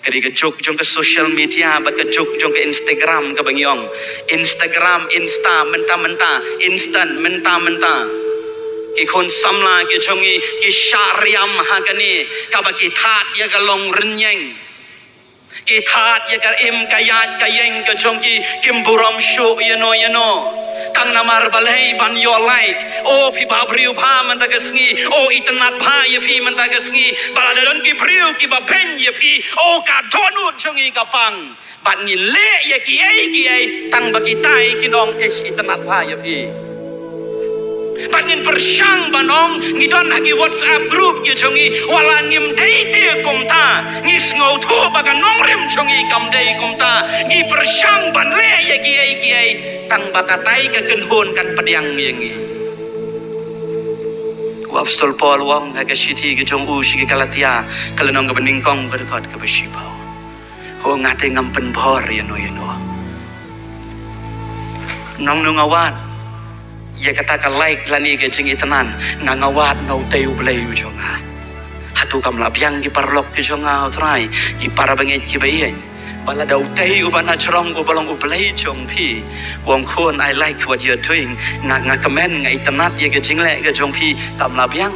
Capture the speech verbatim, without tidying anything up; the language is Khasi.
Ka dei ka juk jong ka social media bad ka juk jong ka Instagram kaba ngi ong. Instagram, Insta, mynta mynta, instant, mynta mynta. Ki khun samla ki jong ngi ki shah riam ha kane kaba ki thad ïa ka long rynïeng. Ki thad ïa ka im ka ïaid ka ïeng ka jong ki, kim burom shuh ïano ïano. Tang namar balei? Ban ïoh like. O phi bhabriew bha mynta ka sngi. O itynnad bha ïa phi mynta ka sngi. Ba lada don ki briew kiba beiñ ïa phi, o ka dohnud jong ngi ka pang. Bad ngin leh ïa kiei kiei tang ba kitai kin ong, ish, itynnad bha ïa phi. Bad ngin pyrshang ban ong, ngi don ha ki WhatsApp group ki jong ngi, wat la ngim dei te kumta. Ngi sngewthuh ba ka nongrim jong ngi kam dei kumta. Ngi pyrshang ban leh ïa kiei kiei tang ba katai ka kynhun kan pdiang ïa ngi. U Apostol Paul u ong ha ka shithi ka jong u sha ki Galatia, ka lynnong kaba nyngkong, ka dkhot kaba shiphew. O nga te ngam pynbor ïano ïano. Nongno nga wad ïa kata ka like lane ka jingitynnad, nga nga wad na utei U Blei u jong nga. Hato kam lah biang, ki paralok ki jong nga, U Trai, ki para bangeit kiba ïeit, ba lada utei uba na jrong uba long U Blei jong phi u ong, khun, I like what you're doing, nga, nga kmen, nga itynnad ïa ka jingleh ka jong phi, kam lah biang?